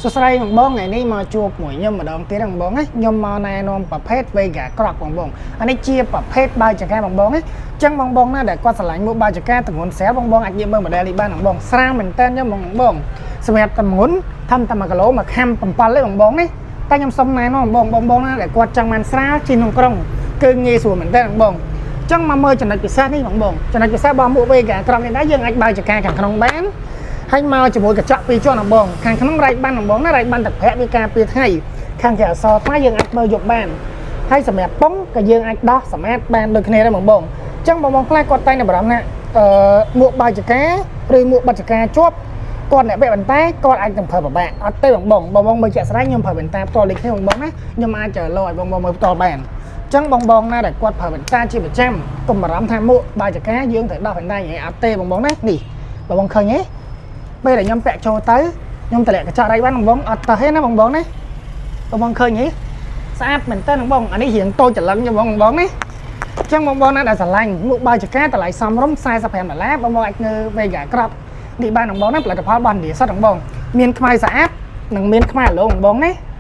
សួស្តីបងបងថ្ងៃនេះមកជួបមួយខ្ញុំម្ដងទៀតបងបងណាខ្ញុំមកណែនាំប្រភេទ Vega Croc បងបងអានេះជាប្រភេទបាវចង្ការបងបងណាអញ្ចឹងបងបងណាដែលគាត់ស្រឡាញ់មួកបាវចង្ការទម្ងន់ស្រាលបងបងអាចងាកមើល model នេះបានបងបងស្រាលមែនតើខ្ញុំបងបងសម្រាប់ទម្ងន់ធ្វើតែ1គីឡូមួយខាំ7ទេបងបងណាតែខ្ញុំសុំណែនាំបងបងបងណាដែលគាត់ចង់បានស្រាលជិះក្នុងក្រុងគឺងាយស្រួលមែនតើបងបងអញ្ចឹងមកមើលចំណុចពិសេសនេះបងបងចំណុចពិសេសរបស់មួក Vega Croc នេះដែរយើងអាចបើកចង្ការខាងក្នុងបាន ហើយមកជាមួយកញ្ចក់ពីរជាន់ដំបងខាងក្នុងរ៉ៃបានដំបងណារ៉ៃបានទឹកប្រាក់វាការពារថ្ងៃខាងគេអសរថ្មយើងអាចមើលយកបានហើយសម្រាប់ប៉ុងក៏យើងអាចដោះសម្អាតបានដូចគ្នាដែរបងបងអញ្ចឹងបងបងខ្លះគាត់តែងតែបារម្ភថាអឺមួកបើចកាឬមួកបិទចកាជាប់គាត់អ្នកពាក់បន្តែគាត់អាចនឹងប្រើពិបាកអត់ទេបងបងបងបងមើលជាក់ស្ដែងខ្ញុំប្រើបន្តែផ្ទាល់ដូចគ្នាបងបងណាខ្ញុំអាចលោឲ្យបងបងមើលផ្ទាល់បានអញ្ចឹងបងបងណាដែលគាត់ប្រើបន្តាជាប្រចាំកុំបារម្ភថាមួកបើចកាយើងត្រូវដោះបន្តាយ៉ាងអត់ទេបងបងណានេះបងបងឃើញទេ ពេលដែលខ្ញុំពាក់ចូលទៅខ្ញុំតម្លាក់កញ្ចក់រៃបានបងបងអត់ទៅទេណាបងបងណាបងបងឃើញទេស្អាតមែនតើបងបងអានេះរៀងតូចច្រឡឹងបងបងណាអញ្ចឹងបងបងណាដែលស្រឡាញ់មួកបើចកាតម្លៃសមរម្យ45ដុល្លារបងបងអាចងើ Vega Croc នេះបានបងបងណាផលិតផលរបស់ឥណ្ឌាសុទ្ធបងបងមានខ្មៅស្អាតនិងមានខ្មៅអាឡូងបងបងណា។